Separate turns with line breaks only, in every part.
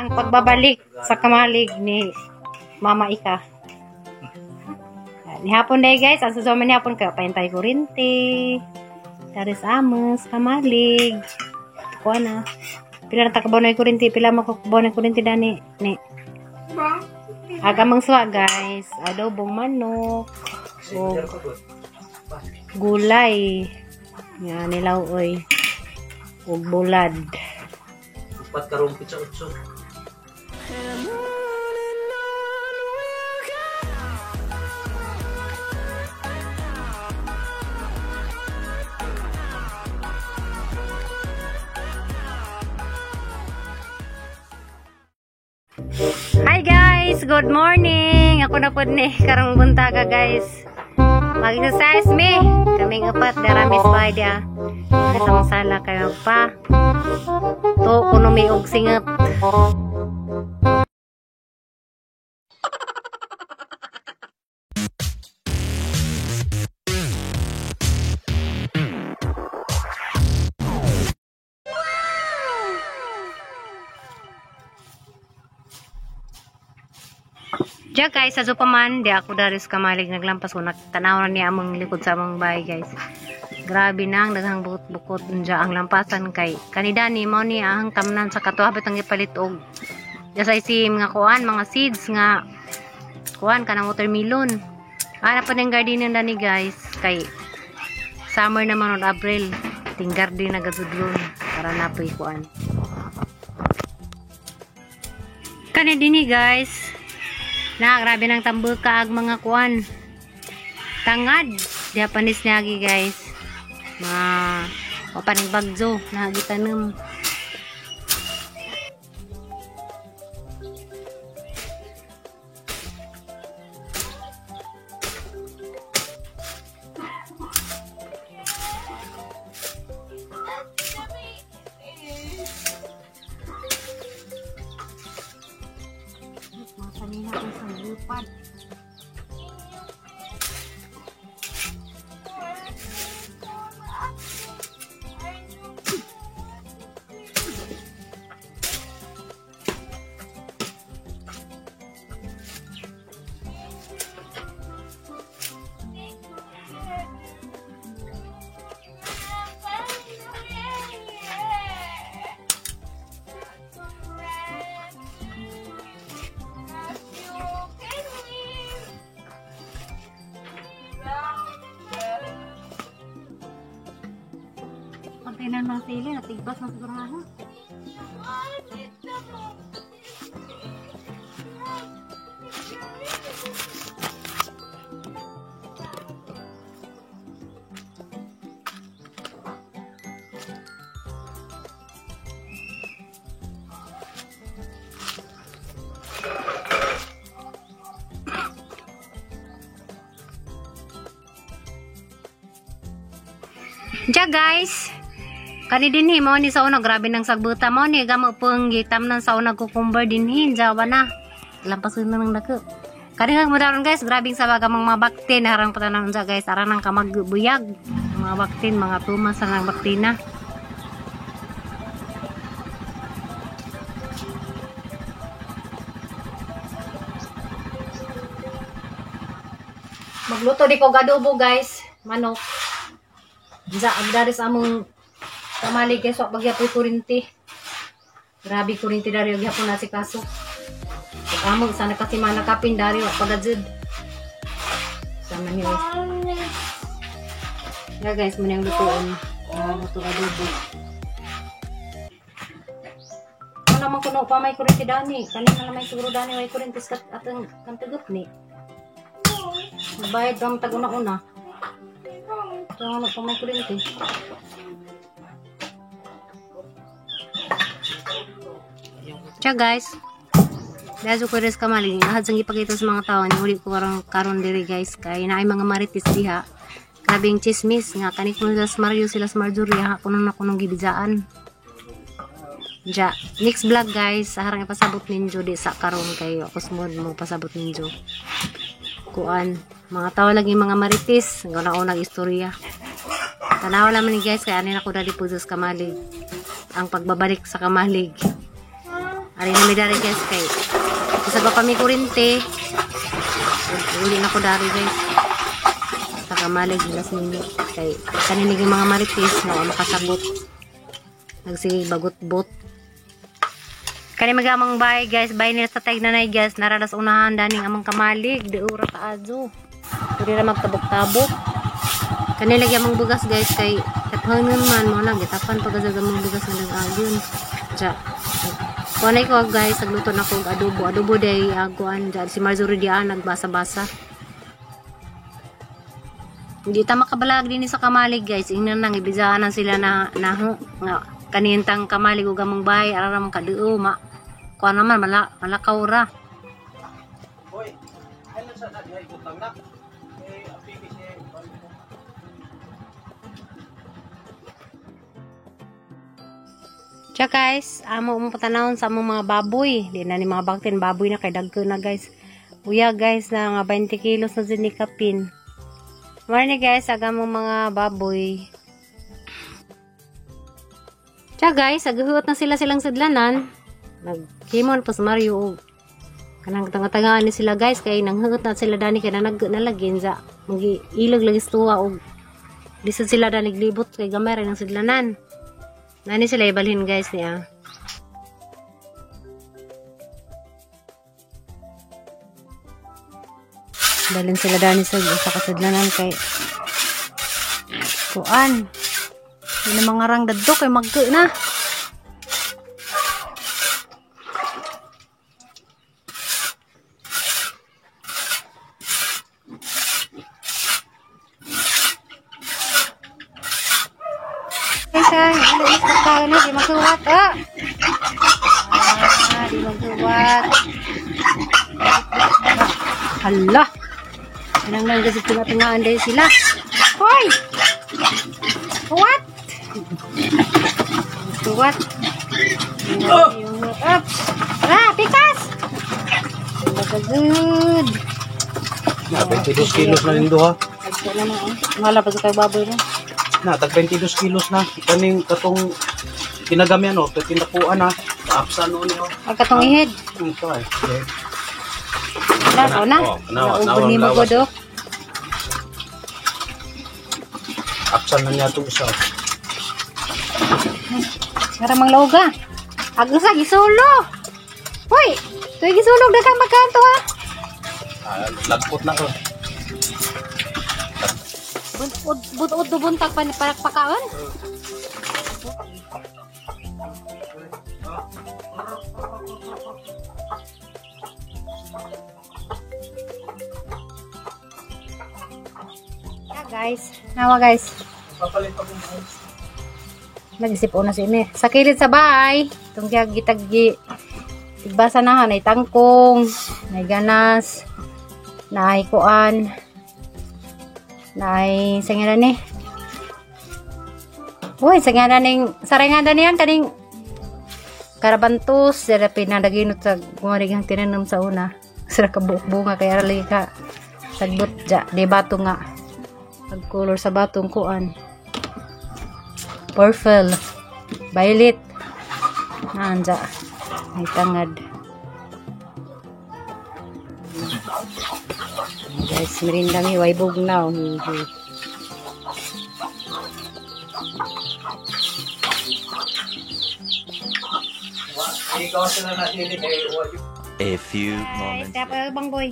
Ang pagbabalik sa kamalig ni Mama Ika. Ni hapon day, guys, ang susunod ni hapon kay payantay kurinti. Dari sa amos, kamalig. Kuha na. Pila na takabaw na kurinti, pila makakubaw na kurinti dani. Ni. Aga mang suwa, guys. Adobong manok. O gulay. Nga nilaw oy. Ug bulad.
Upat karumpit sa utso.
Hi guys! Good morning! Ako na po ni karong buntaga, guys. Mag-exercise me. Kaming upat daramis pa dia. Sa sala kayo pa. To kuno may og singat. Diya guys, sa pa man, di ako dari sa kamalig naglampas ko, nagtanaw na niya among likod sa among bahay, guys. Grabe na ang daghang bukot-bukot unja ang lampasan kay kanidani mao ni ang tamnan sa katuhabit ang gipalit og jasay si mga kuan, mga seeds nga kuan kanang watermelon. Ana pa ning garden dani, guys, kay summer naman on April, ting garden na gasudlon para napoy kuan. Kani dinhi, guys. Na, grabe ng tambuka ag mga kuan. Tangad. Japanese niya guys. Mga opaning bagzo na gitanom. Mga kanina ko sa lupad. Container ng sili, natigbas na siguro nga. Diya guys, kani dinhi mao ni sa una, grabe nang sagbuta mao ni gamo pong gitamnan sa una cucumber dinhi jawa na. Lampas na nang dako. Kani nga modaron guys, grabing sabaga mga baktin harang patanon sa guys, aran ang kamagbuyag. Mga baktin, mga tumas ang baktina. Magluto di ko adobo guys, manok. Diya agdari sa among kamali guys, wa bagyapoy kurinti. Grabe kurinti dari og gyapon na si kaso. Among sana kasi mana kapin dari wa pagajud. Sama ni guys. Ya guys, mo nang lutuon. Luto adobo. Ano man kuno pa may kurinti dani. Kanina na may siguro dani may kurinti sa atong kantugot ni. Bayad ang tag una-una. Ito ano pa may kurinti. Tiya guys, dahil ko rin kamali, lahat sang ipakita sa mga tao, huli ko karon diri guys, kay naay mga marites diha. Grabing chismis nga kani kuno sila sa Mario, sila sa Marjorie, ha kuno na kunong gibidjaan. Ja, next vlog guys, harang ipasabot ninyo di sa karon kay ako smod mo pasabot ninyo. Kuan, mga tao lagi mga marites, una-unang istorya. Tanaw naman ni guys, kay ani na ko dali po sa kamalig. Ang pagbabalik sa kamalig. Ari na mi dari guys kay isa pa kami kurinte. Uli na ko dari guys. Sa kamalig last minute kay kaninig yung mga marites nga wa makasabot. Nagsige bagot-bot. Kani magamang bay guys, bay nila sa tag nanay guys, naralas unahan daning amang kamalig, di ura taadyo. Pwede ra magtabok-tabok. Kani lagi amang bugas guys kay kathanon man mo na gitapan pag sa amang bugas nga nag-agyon. Ja. Kuanay ko guys, nagluto na ko og adobo. Adobo day aguan ja si Marjorie diyan nagbasa-basa. Hindi ta makabalag din sa kamalig guys. Ingnan nang ibizaanan sila na na nga kanintang kamalig ug among bahay ara ra man kaduo ma. Kuan naman malakaw ra.
Hoy, ay lang sa na dihay butang na. Eh, ang PVC.
Tsaka guys, amo mo patanawon sa among mga baboy. Di na ni mga baktin baboy na kay dagko na guys. Uya guys na nga 20 kilos na din ni kapin. Morning guys, aga mong mga baboy. Tsaka guys, aghuot na sila silang sudlanan. Nagkimon pa sa Mario og kanang tanga-tangaan ni sila guys kay nanghuot na sila dani kay nanag nalagin sa magi ilog lagi tuwa og lisod sila dani glibot kay gamay ra ng sudlanan. Nani sila ibalhin guys niya. Dalhin sila dani sa usa ka sudlanan kay kuan. Di na mga rang dadto kay magko na. Ay, ano na pagkaon na, di magsuwat. Ah! Ah, di magsuwat. Hala! Anang lang kasi tingatingaan dahil sila. Hoy! What? Suwat. Up! Ah, pikas! Good!
Na, 22 kilos na nindo ha.
Nagpo na na, oh. Wala pa sa kay baboy na.
Na, tag 22 kilos na. Kaning katong kinagamian o, tinapuan na. Kaapsa noon niyo.
Ang katong ihid.
Ito ay.
Wala, na.
Oh, kanawa,
Naubod ni
nawang
mo
lawas.
do.
Apsan na niya itong isa.
Ngaramang lauga. Agsa gisulo. Hoy, tuig gisulog na kang magkanto ha.
Ah, lagpot na ko.
Buntod buntod do buntag pa palakpakaon. Yeah, guys. Nawa guys.
Papalit pa kong
Nag-isip na si Ime. Sa kilid sa bahay, itong kaya gitaggi, tigbasa na ha, nay tangkong, nay ganas, nay kuan, nay sangalan ni. Uy, sangalan ning, sarangan niyan, kaning karabantos, sira pinadaginot sa gumarigang tinanom sa una. Sira kabuok bunga, kaya arali ka, sagbot ja, di bato nga. Ang color sa batong kuan. Purple, violet, naanja, may tangad. Guys, merinda mi, way bugnaw.
A few moments
Guys, kaya bang boy?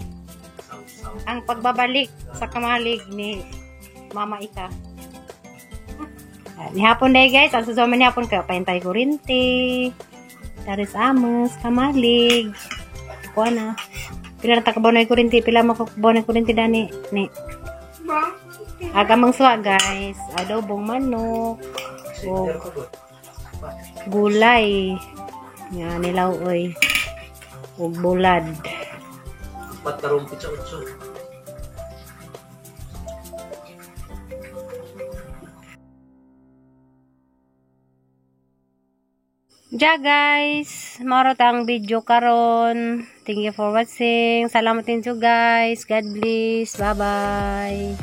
Ang pagbabalik sa kamalig ni Mama Ika. Nihapon day guys, ang susuman nihapon kayo, pahintay kurinti. Taris amos, kamalig. Kuha na. Pila na takabaw na kurinti, pila makakubaw na kurinti dani. Ni. Agamang suwa guys, adobong manok. O gulay. Nga nilaw oy. Ug bulad.
Upat karong pizza 8.
Ja guys, maro tang video karon. Thank you for watching. Salamat din guys. God bless. Bye bye.